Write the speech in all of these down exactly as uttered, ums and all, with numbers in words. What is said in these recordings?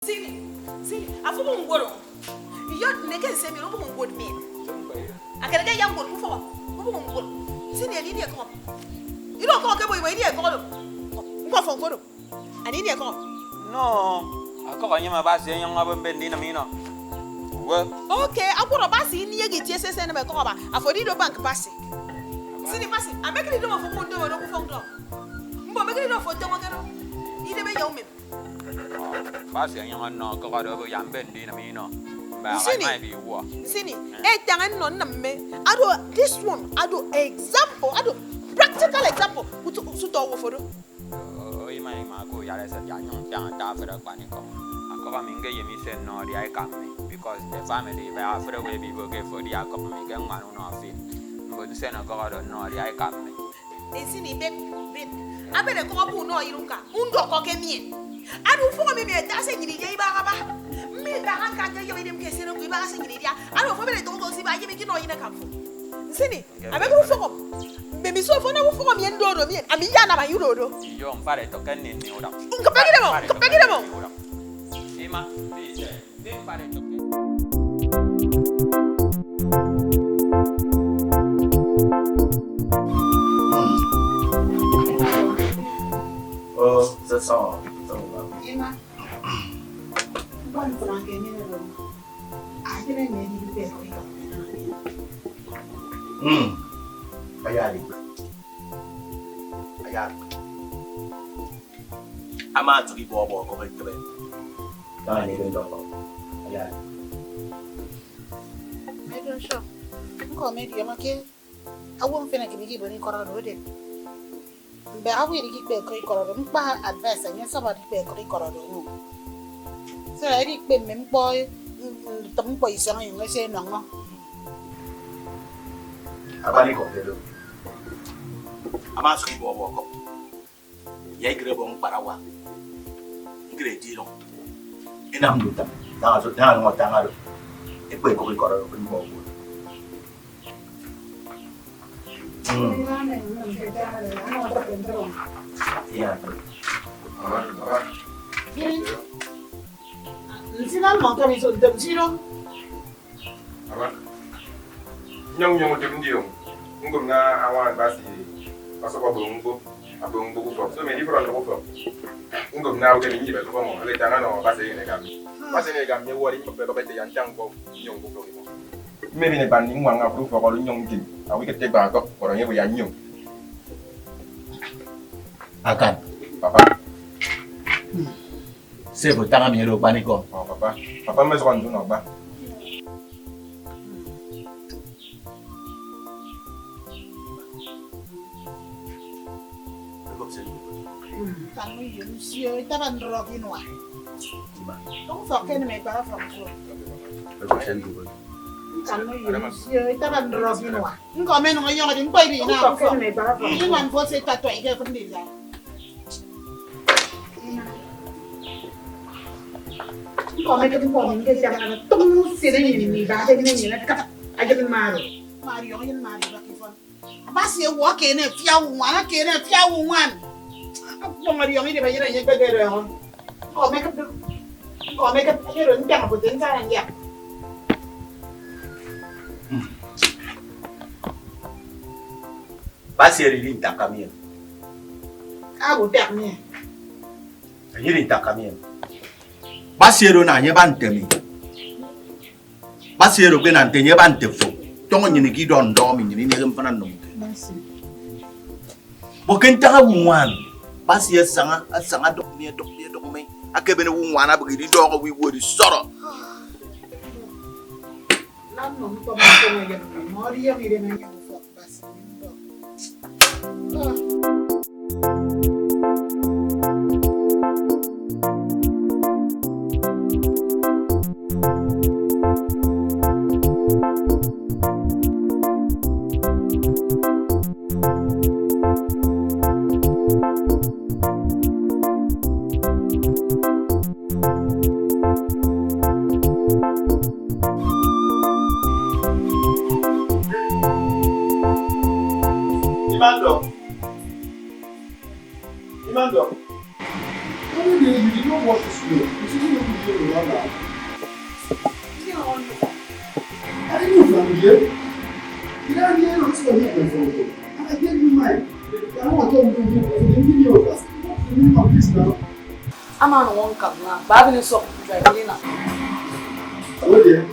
Sini, sini, afo ubụk ñwọrọ. Iyot neke nse mi ubụk ñwọrọ mi. Akere ke ya ñwọrọ ufọk, ubụk ñwọrọ. Sini, edi ini ekọm. Ino ọkọk ke bo ibo ini ekọm do. Ñkpọ fọn kodo. Ani ini ekọm. No, ọkọk enyịme Abasi enyọñ ebe mbe ndinam inọ. Uwe. Okay, akwọrọ Abasi ini ege itie se se eneme ekọk aba. Afo di do bank Abasi. Sini Abasi, amekiri do ofo ko ndo do ufọk do. Mbo mekiri do ofo tongo kero. Idebe ya umem. Basi enyọñ nnọ ọkọk oro obo ya mbe ndinam inọ. Mbe Nsini. Aña ebe iwuọ. Nsini. Etañ nnọ nnam mme. Ado this one. Ado example. Ado practical example. Kutu suto wo fodo. O, ima ima ko yare se ya nyong tiang ta fere kpaniko. Akọk mi nge yemi se nnọ dia eka mi. Because the family be afere we bi bo ke fo dia akọk mi ke nwan unọ fin. Mbo se nnọ ọkọk oro nnọ dia eka mi. Nsini bet, bet. Abere kọk ọbọ unọ iruka. Undo kọk ke mien. Ado ufọk mi mi eta se nyini dia ibaga ba. Mi da han ka ke yo idem ke sere ku ibaga se nyini dia. Ado fo bere to ko si ba yemi kino ine kamfo. Nsini. Abek ufọk. Mbemiso afo anam ufọk mi ndo do mi. Ami ya anam ayu do do. Iyo, mfare to ken ni ni uda. Nkepegide mo, nkepegide mo. Ima, mi se, mi mfare to ken. Oh, the song. Ima. Bukan serangkainya. Mm. Ayari. Ayari. Ama atụk ibọ ọbọ ọkọk ekebe. Dana ni ebe ndọkọ. Ayari. Medo nsọ. Nkọ medio make. Awo mfene kini ki boni koro do de. Mbe awo iri ki pe koro do. Mkpa advice anye saba di pe koro do. So iri pe me mkpo. Tam mkpo isang yung ese nongo. Abani ko kedo. Ama atụk ibọ ọbọ ọkọk. Ya ikere bo ñkparawa. Ikere eti irọñ. Inam ndutịm. Daña so, daña nọ taña do. Ekpe ekọk ikọrọ do, mbọ owo. Mm. Yeah. Nsinam mọ kami so ntem sino. Aba. Nyọñ nyọñ utịm ndiom. Ñkop na añwan Abasi ọsọk ọbọñ ñkpo, ọbọñ ñkpo ufọk. So, emi edifọrọ ndụk ufọk. Ñkop na ukeme nnyịme ufọk ọmọ, ebe ete aña nọ Abasi eyen eka mi. Abasi eyen eka mi ewọrọ ñkpọk ebe ete ya ntiañ ñkpọ, nyọñ ufọk imọ. Mmebin iban ññwaña ofụri ufọk oro nyọñ ntịm. Awiketke ikpa ọkọk, kpọrọ enye ebo ya nyọñ. Akan. Papa. Se botara mi ero kpanikọ. Oh, papa. Papa, mmesọkọ ndu nọ kpa. Kanu yem sio itaba ndọrọk inua. Tọñ ufọk ke eneme ekpara ufọk ufọk. Kanu yem sio itaba ndọrọk inua. Ñkọ mi nụñ ọyọhọ di ñkpọ ibi ina ufọk. Inua mfo se tatua ike fụt ndida. Nkọmeket ñkpọ mi ñketiañade tụm usen enyịn mi iba ete enyịn enyịn akakap ayịn mma oro. Mari ọyịn mari bak ifọn. Abasi ewo akene afia uñwan, akene afia uñwan. Akpọñ ọdiọñ idem enyịn enye ekpekere ọhọ. Nkọmeket do. Nkọmeket ero ntiañ obote nsana ndia. Basi eri ntak kami. Abu tak mi. Enyiri ntak kami. Basi ero na enye ba nte mi. Basi ero ke na nte enye ba nte fo. Tọñọ nnyịn ke idọ ndọ mi nnyịn inehe mfana nnọ ke. Basi. Bo ke ntak ewu ñwan. Basi esaña, esaña dụk mi, edụk mi, edụk mi. Akeben ewu ñwan abịghi ididọk owo iwuot isọrọ. Nam nọ ñkpọ mfọñ eyen mi, ma ọdiọñ idem enye ufọk. Imando. Imando. Only the you know what is real. You see, you know the real. I didn't know from here. You don't hear us from here from. And I gave you mine. I don't want to give you of us. What do you mean of this now? I'm on one cup now, but I've been so dry cleaner. Oh dear.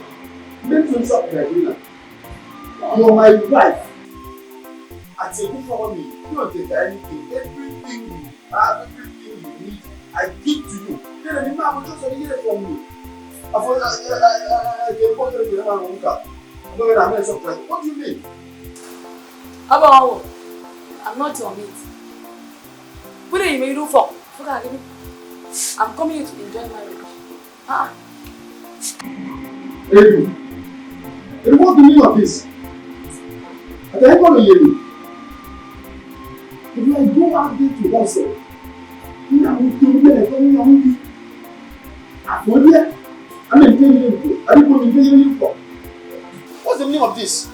Make some soft dry cleaner. You are my wife. At a good for me, you don't take anything. Everything you have, everything you need, I give to you. Then the man will just hear it from me. I for I I I I I can put it in my own car. No, I'm not surprised. What do you mean? Abawo, I'm not your mate. Put it in my uniform. Look at me. I'm coming here to enjoy marriage. Ah. Edu. Edu, what's the meaning of this? I can't follow you. If I go out there to hustle, you know, we can get a phone, you know, we can afford it. I mean, can you, I didn't want to pay you for. What's the meaning of this?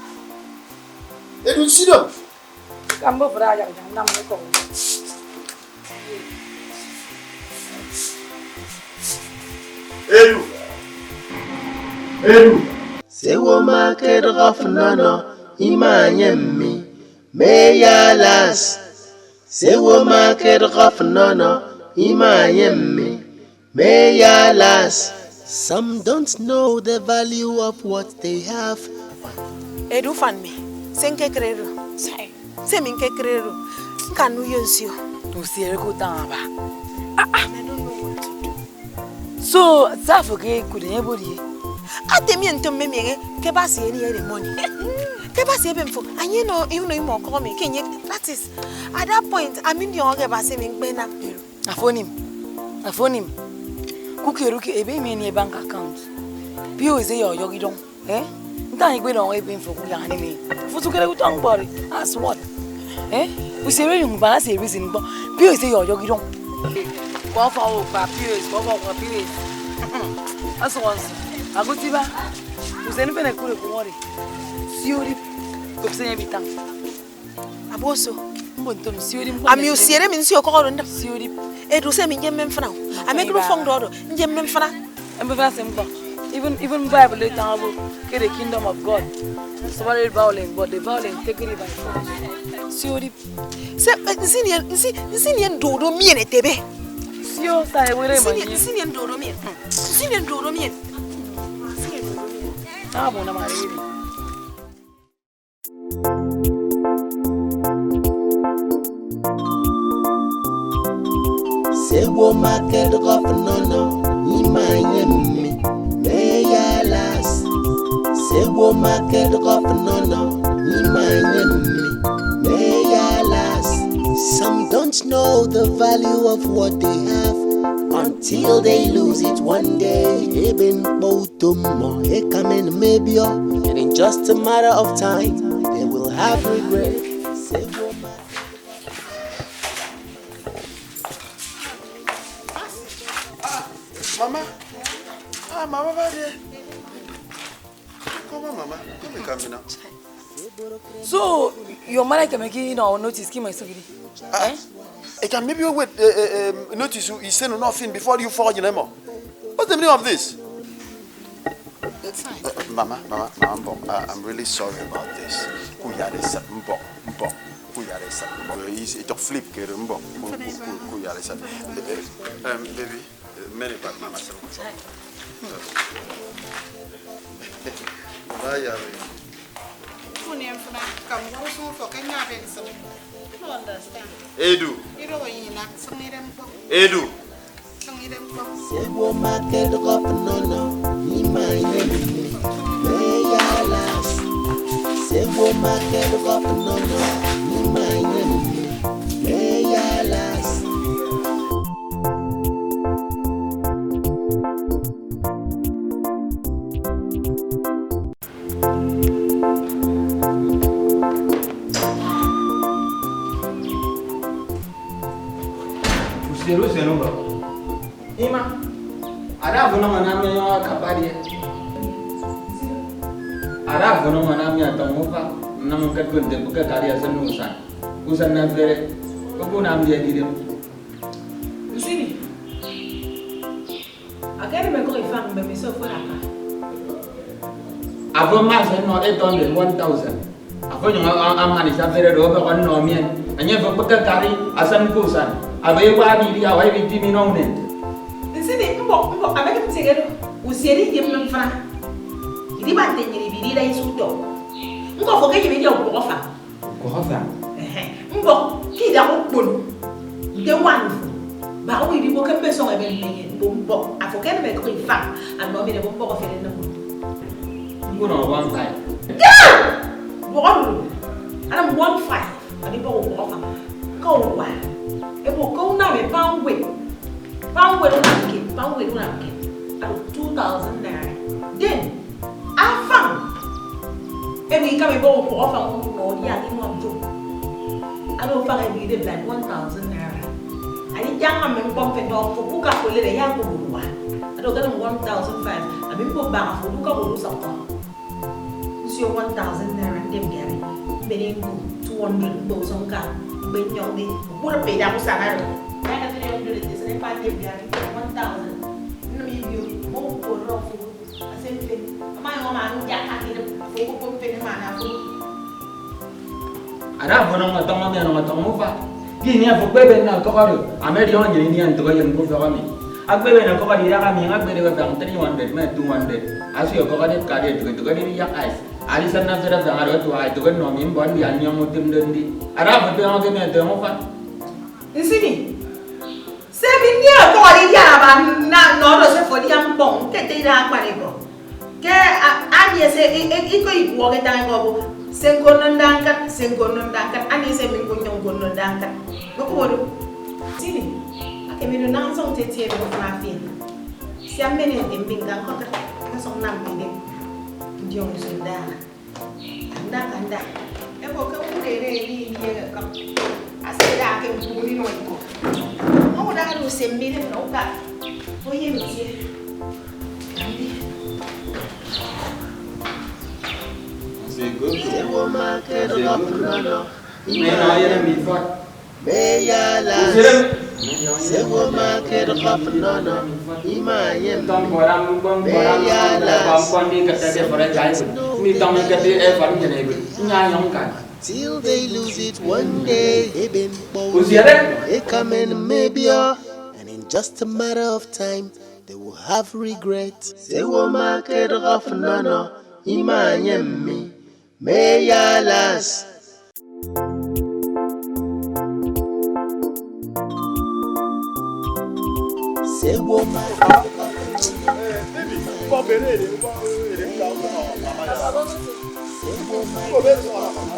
Edu, sit down. Ka mgbe ụfọdụ aja aja nna m n'ụkọ. Edu. Edu. Sewo ma kedgọf nono imanye mi. Me ya las. Sewo ma kedgọf nono imanye mi. Me ya las. Some don't know the value of what they have. Edu, ufan mi, se ñkekere oro. Se mi ñkekere oro. Ñkan uyo nsio. Usiere ke utañ aba. Ah, ah. I don't know what to do. So, se afo ke kude ebori. Ate mi nto mme mienge ke basi eni ere money. Ke basi ebe mfo, anye no, you know, imo call me, ke nye, that is, at that point, I mean, the only basi mi ngbe na. Afo onim. Afo onim. Kukeru ke ebe emi eni bank account. P O S eyo oyok idong. Eh? Nta ikpe dong ebe mfo ku yang anime. Futu kere utang bori. As what? Eh? Usiere yung ba se reason bo. P O S eyo oyok idong. Kwa fa o pa P O S, kwa fa kwa P O S. As once. Agutiba. Usen fene kure ku wori. Siori. Kopse nye bitang. Aboso. Mbo ntom siori mbo. Ami usiere mi nsi okọk oro ndịm. Siori. Edu, se mi nje mme mfana. Ami ekuru fọñ dodo nje mme mfana. Embe fa se mkpọ. Even, even Bible le tang abo ke the kingdom of God suffereth violence, but the violent take it by force. Siori. Se, eh, nsi ni, nsi, nsi ni ndodo mien etebe. Sio sa ewere. Nsi ni, manye. Nsi ni ndodo mien. Nsi ni ndodo mien. Nsi ni ndodo mien. Abo na mari. Sewo ma kedgọf nono imanye mi. Me ya las. Sewo ma kedgọf nono imanye mi. Me ya las. Some don't know the value of what they have until they lose it one day. Eben both Tomo ekamen mebio, and in just a matter of time, they will have regret. Say, woman. Mama. Ah, Mama, ba there. Come on, Mama. Come and come now. So, your mother can make you know notice, Kim, my security. Ah, eh? It can maybe wait, uh, uh, um, notice you, you say nothing before you fall, you know. What's the meaning of this? It's fine. Uh, Mama, Mama, Mama, Mbo, uh, I'm really sorry about this. Kuyaresa, Mbo, Mbo, kuyaresa. Mbo, it's, it flip, kere, Mbo, ku-, ku-, ku-, kuyaresa. Uh, uh, um, baby, uh, many back, Mama, so. Bye, Yari. Ufụn ye mfịna, ka ñwọrọ usụñ ufọk enye aba nsịn. You don't understand. Edu. Iroho ye inam, sịn idem ñkpọ. Edu. Sịn idem ñkpọ. Segwo market gọvanọ nọ, ima ye mi. Meyalas. Segwo market gọvanọ nọ, ima ye mi. Meyalas. Usiere usiere mbọ. Ima. Ada afo nọ ñana mi ọkabade. Ada afo nọ ñana mi atọñ ufa. Nnam ñkekụt nte kpụkekade ẹsịn usan. Usan na mfere. Kpụkpụ na mbiet idem. Nsini. Akedịm ekọñ ife Afo ama asa nnọ eight hundred, one thousand. Afo nyụñ a- a- aman isa fere do ọbọhọ nnọ mi en. Enye afo kpeke kari asan ke usan. Aba ewa adi iri awa ibi ti mi nọ unen. Nsini mbọk mbọk abakim ntieghe do. Usiene iye mme mfana. Idiba nte nnyịn ibidi ida iso utọ. Ñko afo ke enyịn idia ukpọk afañ. Ukpọk afañ. Ehe. Mbọk ke idak ukpono. Nte ñwan fo. Ba owo idibo ke mbesọñ ebe mme enye. Mbọk mbọk. Afo ke enịm ekụk ifañ. Anọ min ebe mbọk ofere nnịm. Mbono one five. Yeah! Bọk ọdụdụ. Anam one five. Adi bọk ukpọk afañ. Ke uwa. Ebo ke unam e pound weight. Pound weight unam ke, pound weight unam ke. Ado two thousand naira. Then, afañ. Emi ikam ibọhọ ukpọk afañ oro odiak iñwam jụk. Ado afañ emi ide like one thousand naira. Adi jaña mme ñkpọ mfịn dọk fo, uka fo lede ya ko urua. Ado gana one thousand five. Ami mbo baña fo, uka fo usọkọ. Nsio one thousand naira ndem gari. Mbene nku two hundred mgbe usọñ ka. Mgbe nyọñ de. Ukpụrụ pe idak usana do. Ya ka three hundred ete sene pa ndem gari. One thousand. Nnam ibio. Mo ukpụrụ fo. Ase mfen, ama ayọ ama anu jak aka kidem, afo okpokpo mfen ama ana afo. Ada afo nọñ ọtọñ emi ọnọñ ọtọñ ufak. Ke ini afo kpebe nna ọkọk oro, ama ediọñ nnyịn ini ntụk eyen ke ufọk emi. Akpebe nna ọkọk oro idaha mi, ña kpede abañ three hundred me two hundred. Asi ọkọk oro kadi etuk etuk oro iyak ice. Adi se nna sere abañ oro otua etuk nnọ mi mbọ ndi aniọñ utịmde ndi. Ada afo tọñọ ke mi ntọñọ ufak. Nsini. Se emi ndi ọkọhọde idiara aba nna nọ ọdọ se fo dia mkpọñ ke ete idaha akpanikọ. Ke a- anie se i- i- ikọ ikwọk etañ ikọ bo, se ñko nnọ nda ñkat, se ñko nnọ nda ñkat, anie se mi ñko nnyọñ ñko nnọ nda ñkat. Kpekpep odu. Sini, akeme do naña nsọñ nte eti emi mfụna fi. Sia mmene nte mbi ñka ñkọkịt, ñkesọñ nnam mi idem. Ndiọñ iso ndaha. Anda, anda. Ebo ke mbụk ere ere ini ere kam. Aseda ke mbụk ini nọ ikọ. Ọmụda adu se mmiri nọ uka. Oye mtie. Andi. Sewo ma ke dọk nọ nọ. Ime na oye na mi fat. Meyalas. Sewo ma ke dọk nọ nọ. Ima ye. Meyalas. Till they lose it one day. Ebe mkpọ. Ekamen maybe, and in just a matter of time, they will have regret. Sewo ma ke dọk nọ nọ. Ima ye mi. Meyalas. Sewo ma.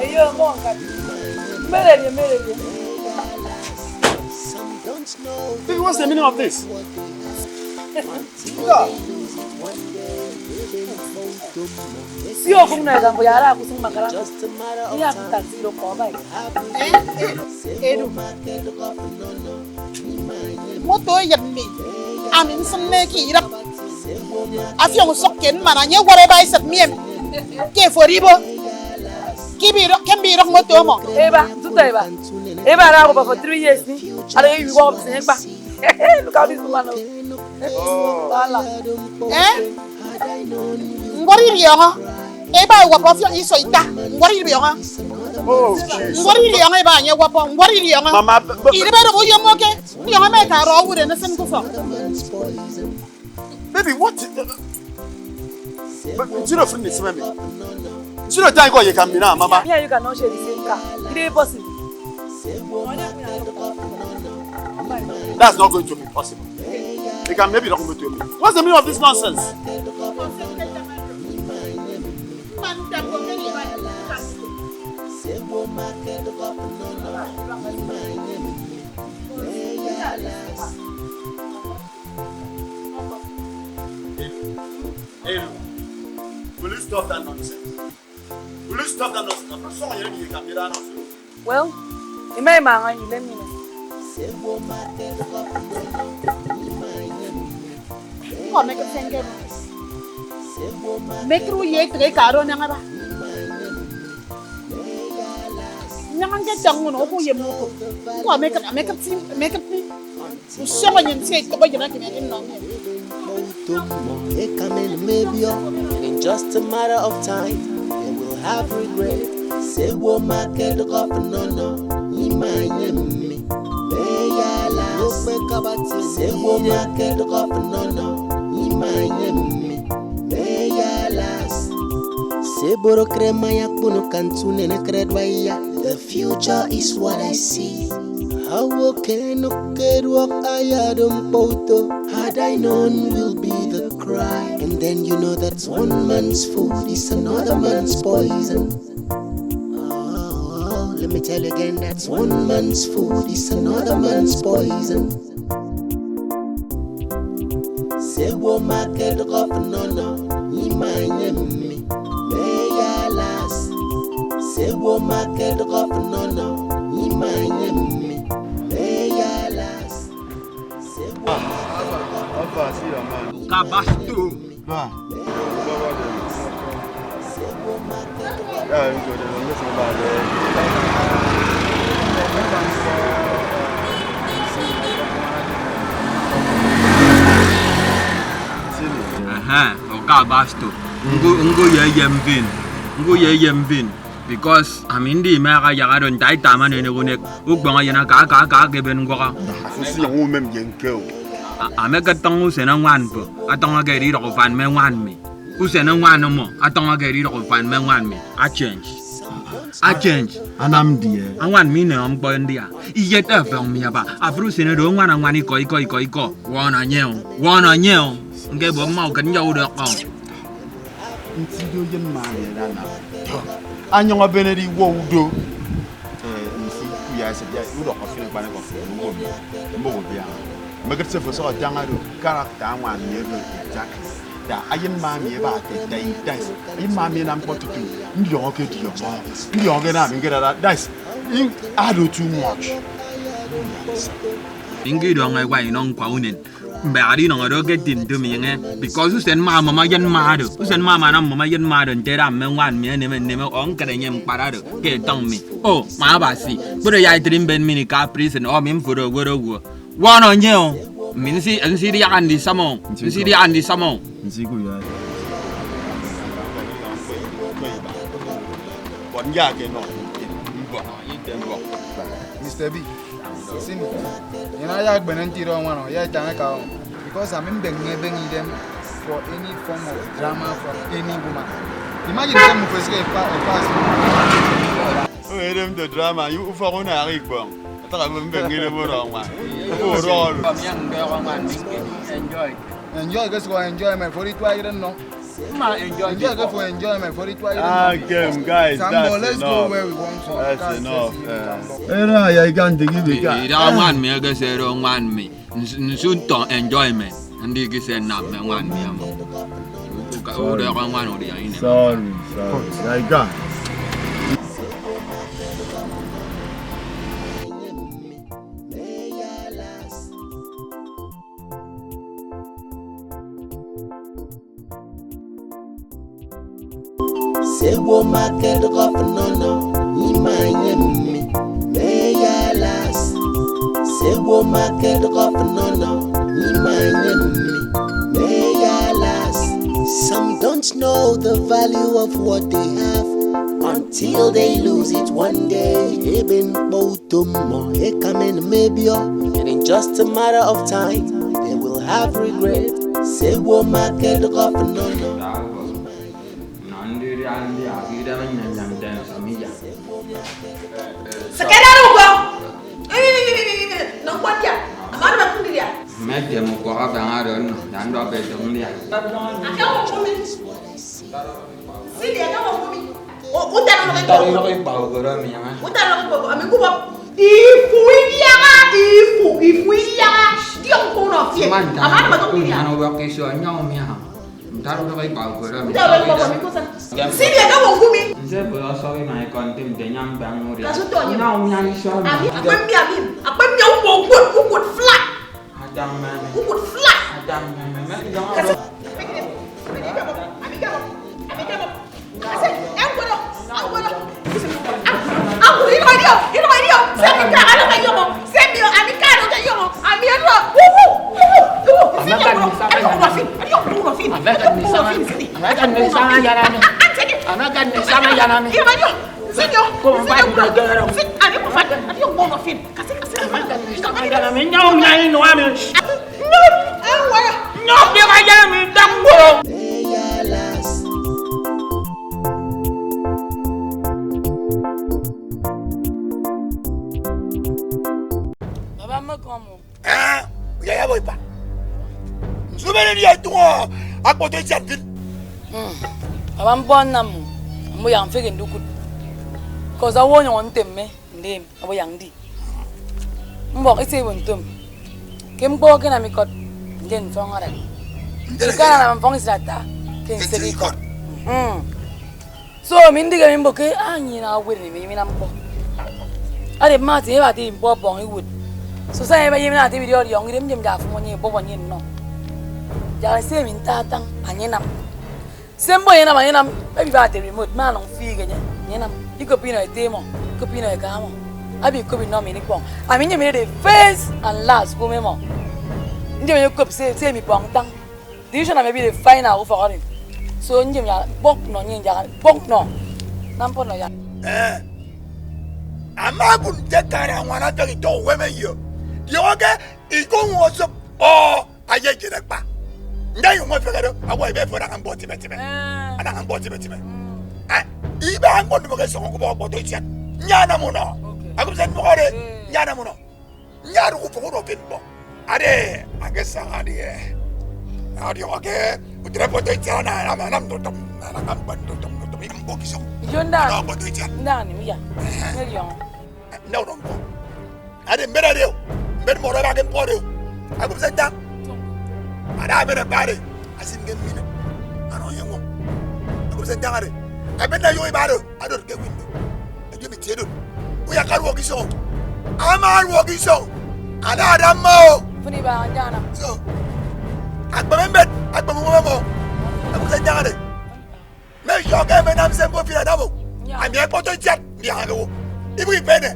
Eyo, mo nka. Mmererie, mmererie. Baby, what's the meaning of this? Si okum na idan ko yara akusung makara. Iya kita zero ko bai. Eh, eh, edu. Moto yet mi. Ami nsịnne ke irap. Afiọñ usọk ke mman anye wọrọ eba iset mi em. Ke efori ibo. Ke ibi irọk, ke mbi irọk moto ọmọ. Eba, tuta eba. Eba ara agoba for three years ni. Ara ewi wa obisi ekpa. Look how this woman. Wala. Eh? Ngwọrọ iriọñọ. Eba ewọp ọfiọñ iso ita. Ngwọrọ iriọñọ. Oh, Jesus. Ngwọrọ iriọñọ eba anye wọpọ. Ngwọrọ iriọñọ. Mama, b- b- Iribe do uyo moke. Iriọñọ me ka ro wude ne sen kufọ. Baby, what? But you know, friend, it's me. You know, thank God you can be now, Mama. Me and you cannot share the same car. It ain't possible. That's not going to be possible. You can maybe not go to me. What's the meaning of this nonsense? Hey, will you stop that nonsense? Will you stop that nonsense? I'm not sure you can be that nonsense. Well, ime ima anga ile mine. Nkọ mekịt se ñkere. Mekịt uye etre ka aro naña ba. Nyaña ñketọñ ñwụn oku ye mme uko. Ñkọ mekịt, mekịt, mekịt. Usọñọ enyịn nti etọk eyen akịm edi nnọ mi. Tomo ekamen mebio, and in just a matter of time, they will have regret. Say woman can drop no no, ima yem me, me ya las. Say woman can drop no no, ima yem me, me ya las. Say boro krema ya kpunu kantune ne kredwa ya. The future is what I see. How can no kredwa ayadum poto? Had I known will be the cry. And then you know that one man's food is another man's poison. Oh, let me tell you again, that one man's food is another man's poison. Say woman can drop no no, ima yem me, me ya las. Say woman can drop no no, ima yem me, me ya las. Say woman. Kabasto. Aha, oka basto. Ngo ngo ye yem vin. Ngo ye yem vin. Because ami ndi me aga yaga don tai tama ne ne gonek. Ukbanga yena ka ka ka ke ben goga. Asusi yang umem yenke o. Ameke tong usen angwan po. Atong age ri rok fan me ngwan mi. Usen añwan mmọ atọñọke edidọk ufan mme ñwan mi. A change. A change. Anam die. Añwan mi ne ọmkpọ ndia. Iyet efeñ mi aba. Afro usen edo ñwan añwan ikọ ikọ ikọ ikọ. Wọnọ nye o. Wọnọ nye o. Nke bo mma uket nja udo kọ. Nti do yen ma mi eda na. Anyọñ abene di wo udo. Eh, nsi kuya ese ya udo ko fine kpane ko fine wo mi. Mbo wo bia. Meket se fo so janga do. Character añwan mi edo exactly. Da ayen ma mi eba ke da itais. Ayen ma mi enam kpọ tutu. Ndiọñọ ke diọñọ. Ndiọñọ ke na mi ke da da. That's in ado too much. Ngi dọñọ egwa inọ nkwa unen. Mbe adi nọñọ do ke tim do mi yenge. Because usen ma mama yen ma do. Usen ma ma nam mama yen ma do. Nte da mme nwan mi eneme neme o nkere nye mkpara do. Ke tong mi. Oh, ma abasi. Pero ya itrim ben mini ka prison. Oh, mi mfodo goro wo. Wọnọ nye o. Mi nsi nsi diaga ndisama o. Nsi diaga ndisama o. Nsi ku ya. But ya ke no. Mbọ. Mbọ. Mister B. Sini. Yena ya gbene ntiro wano. Ya tane ka o. Because I'm in beng beng idem for any form of drama for any woman. Imagine them first get pass. Oh, edem the drama. You for one are gbong. Ataka mbe ngire mo ro nwa. Mo ro ro. Enjoy ke so enjoyment for it why you don't know. Ma enjoy. Enjoy ke for enjoyment for it why you don't know. Ah, game guys. Sambo, that's let's go enough. Where we want to. That's enough. Era ya ikan digi bika. Ida man mi ege se ro man mi. Nsu ntọ enjoyment. Ndi ki se na me man mi am. Uka ude ko man odi aine. Sorry, sorry. Ya ikan. Sewo market gọvanọ nọ n'ime anyị mmiri mee ya las. Sewo market gọvanọ nọ n'ime anyị mmiri mee ya las. Some don't know the value of what they have until they lose it one day. Ebe mkpọ uto mmụọ ekamen mebio. And in just a matter of time, they will have regret. Sewo market gọvanọ nọ. Nọ ndị rịa ndị a, gị debe nne nne m dị nsọ, m ija. Sekere ụgwọ. Nọ mkpọ ndị a, ama anụ ndị a. Mete m kwọrọ bịara rịọ nọ, na ndị ọbịa eto ndị a. Aka ụkwụ m. Sili aka ụkwụ m. Utara lọkọ ikpa. Utara lọkọ ikpa ogoro mi ama. Utara lọkọ ikpa ogoro mi kubo. Ifu iyaga, ifu, ifu iyaga. Di ọkọ na ọfie. Ama anụ ndị a. Anụ wọkọ isi ọnyọ mi ama. Ntaro do kai bau kora mi. Ntaro do kai bau kora mi. Sini aka wongumi. Nze bo sorry my kontem de nyam bang ori. Kasu to nyam. Na unya iso. Ami akpem bi ami. Akpem bi ukwo ukwo ukwo flat. Adam man. Ukwo flat. Adam man. Me me. Kasu. Ami kamo. Ami kamo. Ami kamo. Ase, engwero. Engwero. Aku ino dio. Ino dio. Semi ka ano kayo mo. Semi ami ka ano kayo mo. Ami ano. Uhu. Uhu. Uhu. Semi ano. Ano ko fi. Ayo. Anakan ni sama yana mi. Anakan ni sama yana mi. Kom fat ni gero. Anakan ni sama yana mi. Nyom na inu ami. Nyom dia yana mi. Tamboro. Baba, mmekọm o. Eh, uyaya bo ipa. Nsubere dia tungo akpoto itian tin. Hmm. Baba, mbo nam mbo yang fege ndukut. Cause awo nyong ntem me ndem abo yang di. Mbok ise bo ntom. Ke mkpo ke nam ikot. Nde mfong ara. Ikana nam mfong isata. Ke nsege ikot. Hmm. So, mi ndige mi mbok ke anyi na awere mi mi nam mkpo. Ade mati eba ti mkpo bong iwut. So, sa eba yemi na ti video yong ide mjem ja fu monye bobo nye no. Ja se mi ntatang anyi nam. Se mbo ye nam anyi nam. Ebi ba te remote ma nong fi ge nye. Nye nam. Ikopi no etemo. Ikopi no ekamo. Abi ikopi no mi ni kwong. Ami nye mi de first and last ko memo. Njem ye kop se se mi bong tang. Division am ebi the final ufọk ọdịn. So njem ya kpọk nọ nye njaga kpọk nọ. Na mpọ nọ ya. Eh. Ama kun te kara ngwana te to we me yo. Yo ke iko wo so o aye jere pa. Nda yo mo fegado awa ibe fo na mbo tibe tibe. Eh. Ana mbo tibe tibe. Mm. Eh. Ibe an kon mo ke so ko bo to chat. Nyana mo no. Okay. Akum sen mo kore. Eh. Nyana mo no. Nyar ufọk oro ke mkpọ. Ade, ake saña ade. Ọdiọñọ ke utịt okpoto itiat ana anam, anam ndutịm, ana anam kpa ndutịm, ndutịm ikpọ kisọñ. Ijo nda. Ana okpoto itiat. Nda ni ya. Ehe. Ngeriọñọ. Nda oro mkpọ. Ade mbere ade o. Mbere mọrọ ba ke mkpọ ade o. Akụm se nda. Ada abere ba ade. Asin ke mmine. Ana onye ngwọ. Akụm se nda ade. Ebe na yo ibado. Adot ke window. Ejo mi tie dot. Uya ka ruok iso. Ama ruok iso. Ada ada ma o. Funi ba anjana. So. Akpeme mbet, akpeme mo mo. Aku se jangade. Me yo ke me nam se mbo fira dabo. Ya. Ami ekpoto chat. Ndi age wo. Ibu ipene.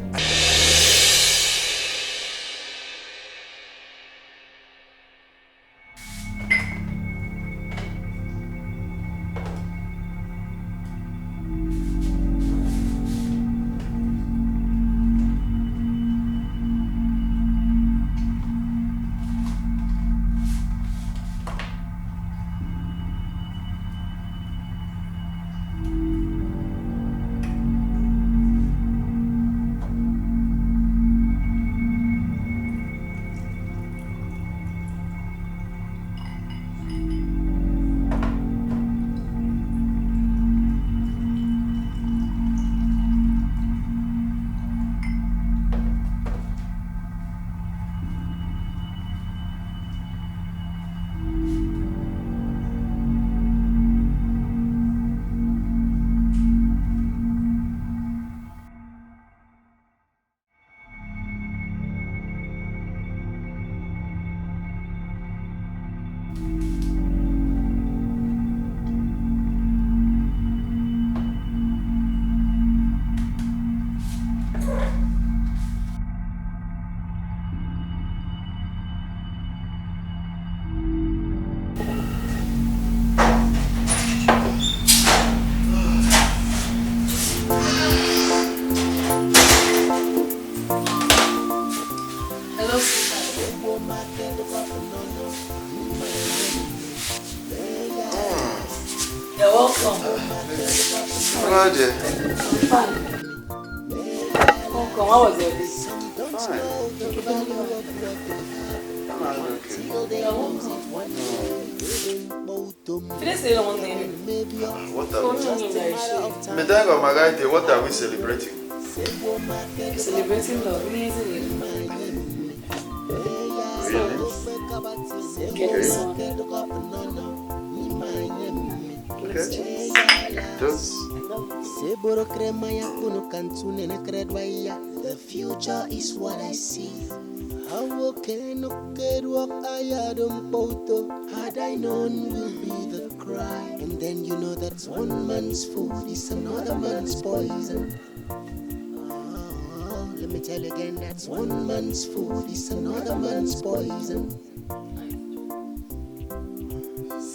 Hello, sweetheart. You're welcome. How are you? I'm fine. Welcome. How was your day? Fine. I'm okay. You're welcome. Today is a long day. What are we? But I got my guy there. What are we celebrating? Celebrating love. Really? Really? Get this one. Okay. Just. Seboro krema ya kunu kantu nene kredwa ya. The future is what I see. Awoke no keruok ayado mpoto. Had I known will be the cry. And then you know that one man's food is another man's poison. Oh, let me tell you again, that's one man's food is another man's poison.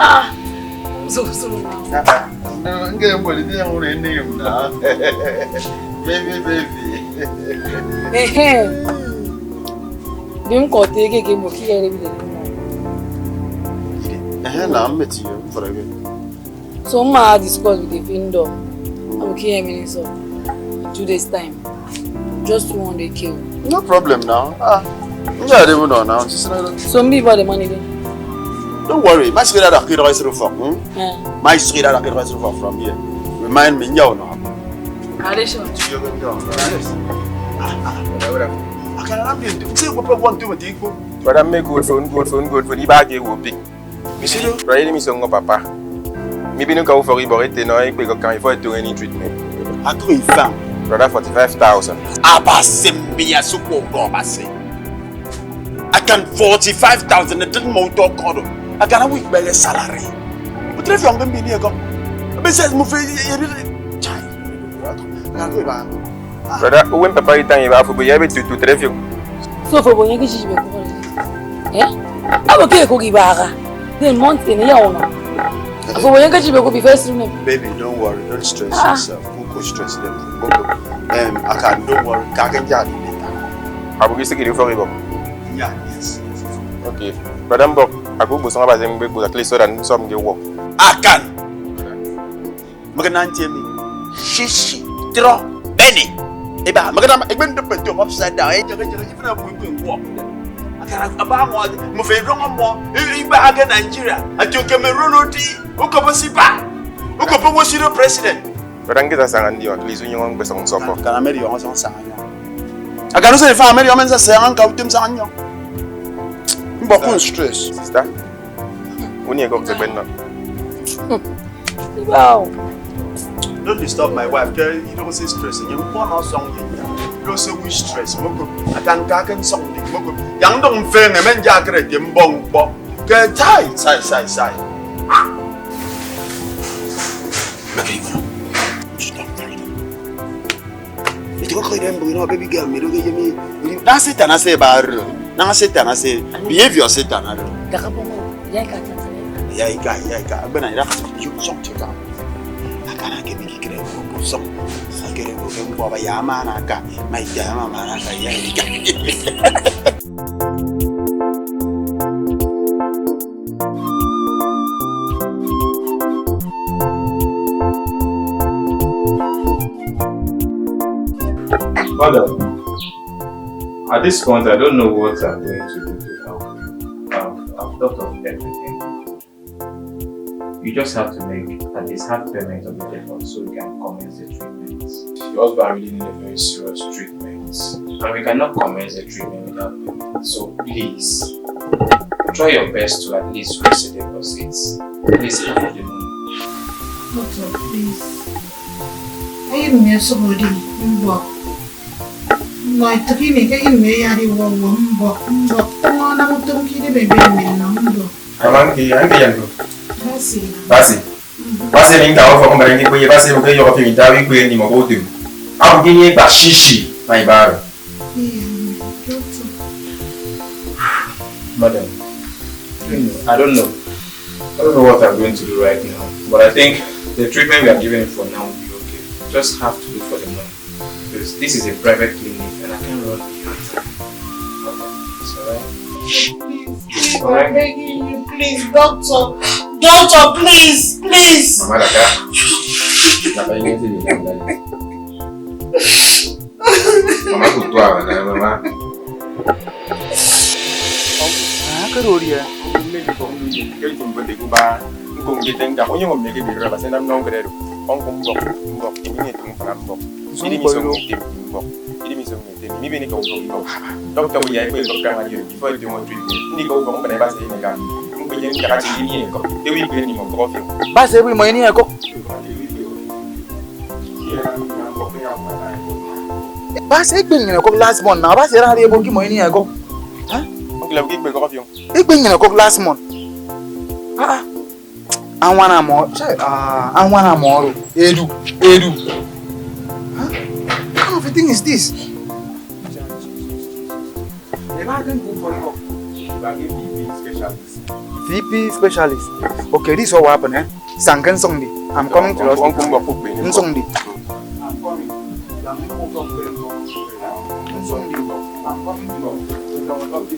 Ah, so, so. Nge mboli ti yang ure ni na. Baby, baby. Ehe. Dim ko te ke ke mo ki ere bi de. Ehe, na meti yo, for again. So ma discuss with the vendor. I'm okay, I mean, so two days time. Just two hundred K. No problem now. Ah, enjoy the mood now. Just another. So me buy the money then. Don't worry. My sweetheart, I could always look for. Hmm? Yeah. My sweetheart, I could always look for from here. Remind me, you know. Are you sure? Yes. Ah, ah, whatever, whatever. I can't have you. Say what I want to do with you. Brother, make good phone, good phone, good phone. You back here will pick. Misido. Brother, mi so ngo papa. Mi binu ka ufọk ibọk ete no ekpe ko kan ifo eto any treatment. Ako ifam. Brother, forty-five thousand. Abasi mbia suko ngo abasi. Akan forty-five thousand ne tin mo to kodo. Akan a week by salary. Utre fi ong mbini ko. Be says mo fe ye. Chai. Akan ko ba. Brother, uwe papa itang iba fu be ya be tutu trefio. So for bonye kichi be ko. Eh? Abo ke ko gibara. Then month in ya ona. For bonye kichi be ko be first room. Baby, don't worry, don't stress yourself. Who could stress them? Um, I can, don't worry. Ka ke ja ni. Abu gisi kiri for ibo. Yeah, yes, yes. Okay. Brother Mbok, aku busong aba zeng be at least so that some get work. Akan. Mekena ntie mi. Shishi. Tro. Beni. Eba. Mekena egbe ndo peto upside down. Eh, jaga jaga jifuna bu ibu ngwo. Akara aba mo mo fe rongo mo. Iba aga Nigeria. Ajo Cameroon odi. Ukobo siba. Ukobo wosiro president. Brother, ngiza sanga ndio at least unyo ngbe song sopo. Kana meri yo song sanga. Akara se fa meri yo men sa sanga ka utim sanga nyo. Mbok un stress. Sister. Uni ego ke benno. Wow. Don't disturb my wife. Ke you don't say stress. You want us song you. You say we stress. Moko. Akan ka kan song di. Moko. Yang dong feng men ja kre di mbong bo. Ke tai sai sai sai. Maka ibu. Iti ko koy dem bugino baby girl mi doge yemi. Na Satan ase baru. Na Satan ase behavior Satan aru. Daga bongo. Ya ka ta. Ya ika ya ika. Agbena ira ka you something ka. Kana ke mi kikere ko busok. Kere ko ke mbo ba ya ma na ka. Ma ya ma ma na ka ya. Father, at this point, I don't know what I'm going to do to help you. I've, I've thought of everything. You just have to make at least half payment of the deposit so we can commence the treatment. Your husband really need a very serious treatment, and we cannot commence the treatment without payment. So please, try your best to at least raise the deposits. Please, half of the money. Doctor, please. Eyin mi ọsọbọde mbọk. Nnọ itịk ini ke eyin mi eyada iwọ uwem mbọk, mbọk. Tụñọ anam utom ke idem ebe mi nnam mbọk. Ama nke ya, nke ya ndo. Basi. Basi. Basi ni nka ofo kumbara ngi kwe basi ko yo fi mi dawi kwe ni mo ko tum. Abu kini ba shishi, my bar. Iya, doctor. Madam, I don't know. I don't know what I'm going to do right now, but I think the treatment we are giving him for now will be okay. Just have to look for the money. Because this is a private clinic and I can't run the health. Okay, it's alright. Please, please, I'm begging you, please, doctor. Doctor, please, please. Mama Daka. Mama kutua na mama. Akere orie. Ke jumbo de kuba. Nkong ke tenda. Onye ngom nege bira basa nam nong keredo. Ongko mbok, mbok. Ini ni tum para mbok. Ini mi song ni tem mbok. Ini mi song ni tem. Ini bini ko ko ko. Doctor, we are going to come and you before you want treatment. Ini ko ko ngana ba se ni ka. Ngko je ka ti ni ko. Ke wi ko ni mo ko fi. Ba se wi mo ini ko. Ba se gbe ngene ko last month na ba se ra re bo ki mo ini ko. Ha? Ngila ki gbe ko fi. Igbe nyina kok last month. Ah, ah. Anwana mo, che, ah, anwana mo ro. Edu, edu. Huh? What kind of a thing is this? Eba ke nku for you. Eba ke V P specialist. V P specialist. Okay, this is what happened, eh? Sanken Sunday. I'm coming to your hospital. Sunday. I'm coming. Sunday. I'm coming to your hospital.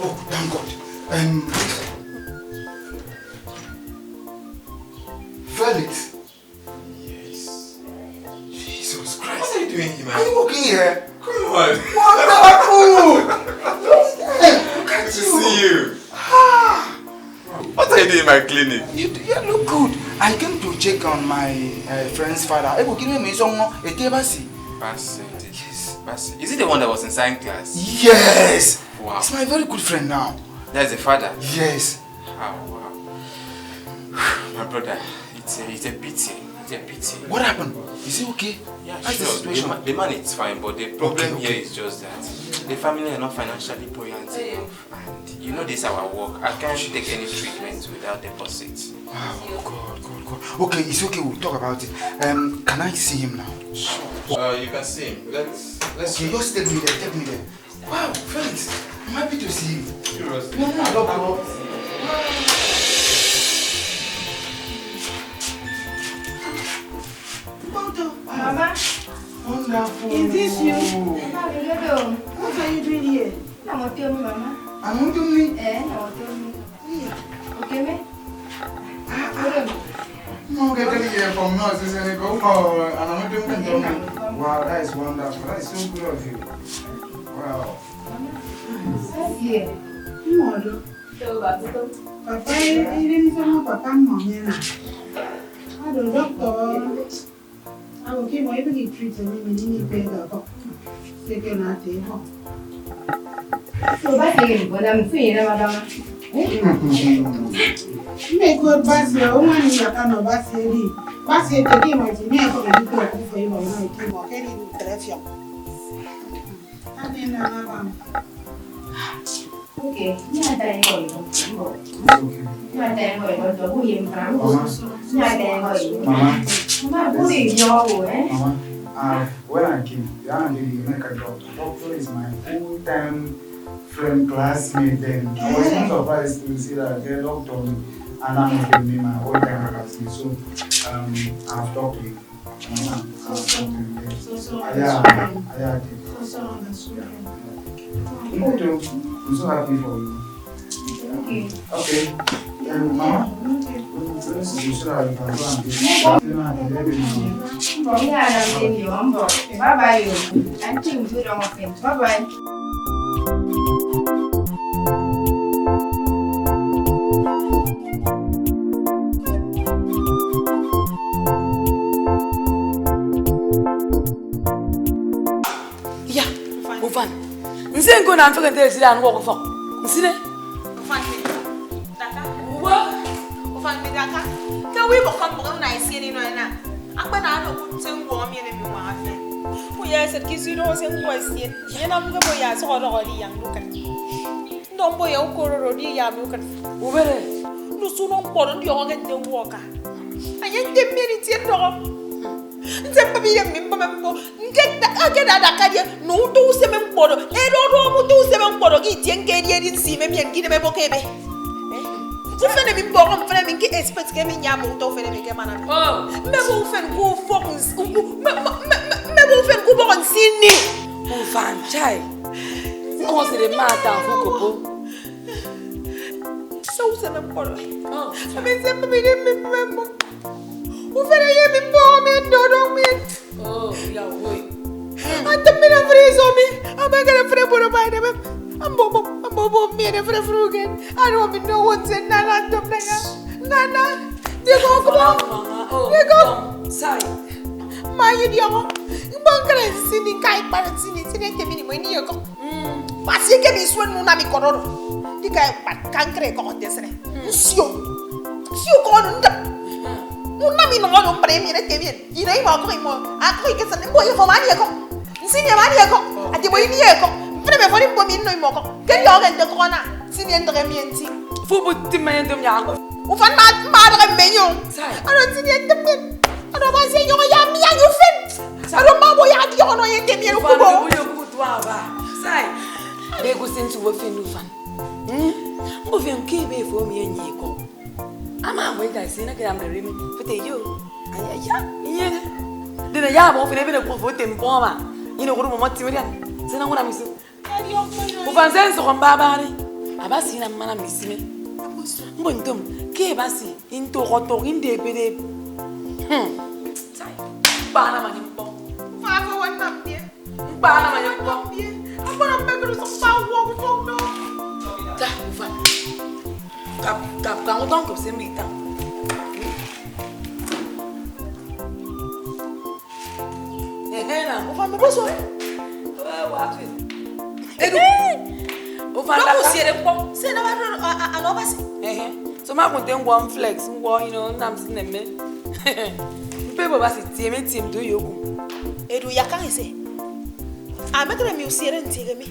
Oh, thank God. Um, Felix. Yes. Jesus Christ. What are you doing here, man? Are you working here? Come on. Wonderful. Good to see you. Ah. What are you doing in my clinic? You, you look good. I came to check on my uh, friend's father. Ebo kini me isong ete basi. Basi. Yes. Basi. Is it the one that was in science class? Yes. Wow. It's my very good friend now. That's the father? Yes. Ah, wow. My brother, it's a, it's a pity. It's a pity. What happened? Is he okay? Yeah, sure. The, ma- the man is fine, but the problem here is just that the family are not financially buoyant enough. And you know this our work. I can't take any treatment without deposit. Oh, God, God, God. Okay, it's okay. We'll talk about it. Um, can I see him now? Sure. Uh, you can see him. Let's, let's Okay, just take me there. Take me there. Wow, Felix, I'm happy to see you. Seriously? No, no, no, no. Mama. Wonderful. Is this you? Mama, hello. What are you doing here? I'm with you, Mama. I'm with you, me? Eh, I'm with you, me. Okay, me? Mo ke tell you from now, sister, go for and I'm doing it. Wow, that is wonderful. That is so good of you. Wow. Mọdụ. Papa, iri nsọ papa mmọnye na. Adụ doctor. Awo ki mo ibi ki treat ni mi ni pe ga ko. Seke na te ko. So ba se ke bona mtu yena mabama. Mme ko ba se o ma ni ya ka no ba se ri. Ba se te ki mo ti ni ko ni ko ku fo ibo no ti mo ke ni telefion. Ani na na ba. Okay, ni ada yang kau itu. Ni ada yang kau itu, aku yang perang. Ni ada yang kau itu. Mama. Mama, uh, when I came, yeah, I did make a doctor. Doctor is my full-time friend, classmate then. I was not surprised to see that the doctor and I'm with me, my old time classmate. So, um, I've talked to him. Mama, I've talked to him. So, so, yeah, yeah, I did. So, so, yeah. Thank you. I'm so happy for you. Okay. Okay. Um, Mama, let's go so that you can go and get dinner and everything. Bye bye. Bye bye. Ya, ufan. Nse nko na mfeke nte esida anwok ufọk. Nsine. Ufan mi. Daka. Uwa. Ufan mi daka. Ke wi boko mboko na esien ino ena. Akpa na ano kut se ngwo mi ene mi wa afi. Uya eset kisu do se ngwo esien. Yena mge bo ya so do di yang lukan. Ndo mbo ya ukoro do di ya lukan. Ubere. Nusu no mkporo ndi oge nte woka. Anye nte mmiri tie ndogo. Nte mbabi ya mi mbame mbo. Nke da-, ake da da kadie, no uto useme mkporo. Edo do uto useme mkporo ki tie nke edi edi nsi me mien ki neme boke ebe. Eh? Ufene mi mbo, ufene mi nki expect ke mi nya mo uto ufene mi ke mana. Oh. Mmebo ufen ku ufọk ns-, u-, u-, me, me, me, me, mmebo ufen ku ufọk nsini. Ufan chai. Nko sere mata fukopo. So useme mkporo. Oh. Ame se mbabi ni mi mbo. Ufere ye mi mbo mi dodo mi. Oh, ya woi. Atam mi na frizo mi. Abagara fre boro bai de. Ambo bo, ambo bo mi de fre frugen. Aro mi no won se na na tam na ya. Na na. Digo ko. Oh, digo. Sai. Ma yi digo. Ngbo kre sini kai para sini sini te mi ni mo ni ko. Pasi ke mi suen nu na mi kororo. Dika pa kankre ko desre. Nsio. Nsio ko nu ndap. Nu na mi no no mbre mi re te mi. Ire imo ko imo. Ako ike san mbo ye fo mani eko. Nsi ni mani eko. Ati mo ini eko. Mbre me fo ni mbo mi no imo ko. Ke yo gen de ko na. Nsi ni ndo mi enti. Fu bu ti me ndo mi ako. Ufan ma ma do me nyo. Aro nsi ni ndo mi. Aro ma se yo ya mi ya yo fen. Aro ma bo ya di ono ye te mi ro kubo. Ufan bo yo kubo tu aba. Sai. Be ku sin tu wo fen ufan. Hmm? Mbo fen ke be fo mi enyi ko. Ama bo ita si na ke am de mi. Fete yo. Anya ya. Iye. De na ya bo fen be ne ko fo te mpo ma. Ino ko mo ti mi ya. Se na ngona mi so. Ufan se nsọk mbabari. Abasi na mmana misime. Mbo ntom ke abasi into koto inde bedeb. Hmm. Sai. Ba na mani mpo. Fa ko wan mam die. Mkpa ana manye mkpọ. Akpọrọ mbe kuru so mkpa wo ku fok no. Ta ufan. Kap kap ka ngutong kap sembi ta. Ehe na. Ufan me boso. Wa wa fi. Edu. Ufan. Ko siere mkpọ. Se na wa ano basi. Ehe. So ma kunte ngwo flex ngwo, you know, nam sineme. Mpe bo basi tie me tie mdu yoku. Edu yakang ise. Amekere mi usiere ntiege mi.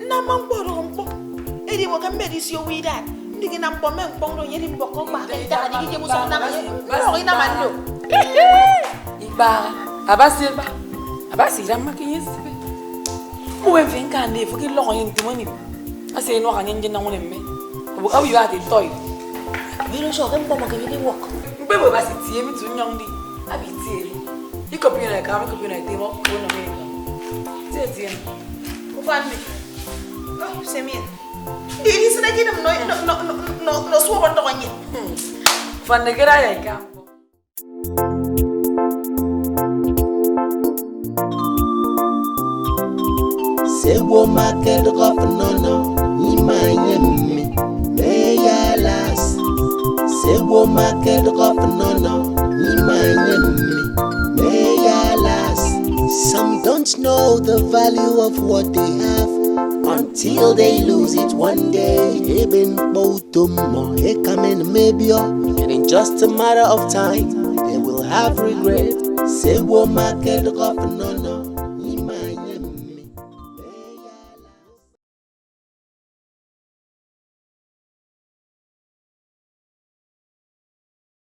Nnam ñkpọ oro ñkpọ. Edi iwo ke mmedi isio wi idat. Ndigi nam ñkpọ mme ñkpọñ do nyedi mbọk ke ñkpa ke ntak adigi je musok nam ye. Mbọk inam ando. Ikpa. Abasi ekpa. Abasi ira mma ke ye sibe. Mwe mfe nka ande fo ke lọk ye ntimoni. Ase enwak anye nje na nwene mme. Obu ka uyo ate toy. Biro so ke mkpọ mo ke mi di work. Mkpe bo basi tie mi tu nyong di. Abi tie. Iko pina ka mi ko pina te mo ko no me. Tie tie. Ufan mi. Oh, semien. Di di sene kinem no no no no no suwa bondo konye. Ufan ne kera ya ka. Sewo market governor no, ima yemi me yalas. Sewo market governor no, ima yemi me yalas. Some don't know the value of what they have until they lose it one day. Eben Tomo ekamen mebio, and in just a matter of time, they will have regret. Sewo market governor.